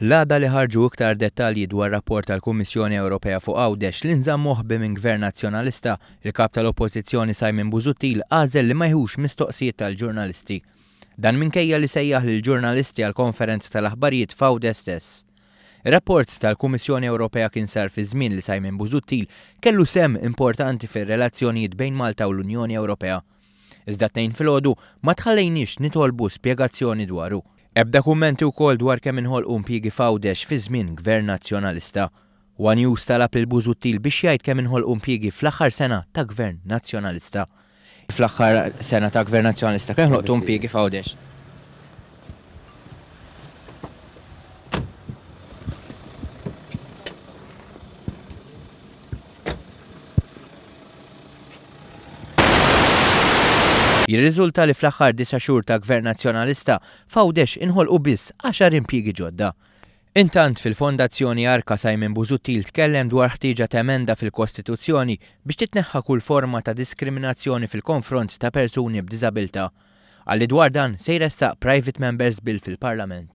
L-għada li ħarġu iktar dettalji dwar rapport tal-Kummissjoni Ewropea fuq Għawdex li nżamm moħbi minn Gvern Nazzjonalista, il-Kap tal-Oppożizzjoni Simon Busuttil għażel li ma jieħux mistoqsijiet tal-ġurnalisti. Dan minkejja li sejjaħ lill-ġurnalisti għal konferenza tal-aħbarijiet f'Għawdex stess. Ir-rapport tal-Kummissjoni Ewropea kien sar fi żmien li Simon Busuttil kellu sehem importanti fir-relazzjonijiet bejn Malta u l-Unjoni Ewropea. Iżda t-Tnejn filgħodu ma tħallejniex nitolbu spjegazzjoni dwaru. Ebda kummenti wkoll dwar kemm inħolqu impjiegi f'Għawdex fi żmien Gvern Nazzjonalista. One News talab lil Busuttil biex jgħid kemm inħolqu impjiegi fl-aħħar sena ta' Gvern Nazzjonalista. Fl-aħħar sena ta' Gvern Nazzjonalista kemm ħloqtu impjiegi f'Għawdex? Jirriżulta li fl-aħħar disa' xhur ta' Gvern Nazzjonalista, f'Għawdex inħolqu biss għaxar impjiegi ġodda. Intant, fil-Fondazzjoni Arka Simon Busuttil tkellem dwar ħtieġa t'emenda fil-Kostituzzjoni biex titneħħa kull forma ta' diskriminazzjoni fil-konfront ta' persuni b'diżabilità. Qal li dwar dan se jressaq Private Members Bill fil-Parlament.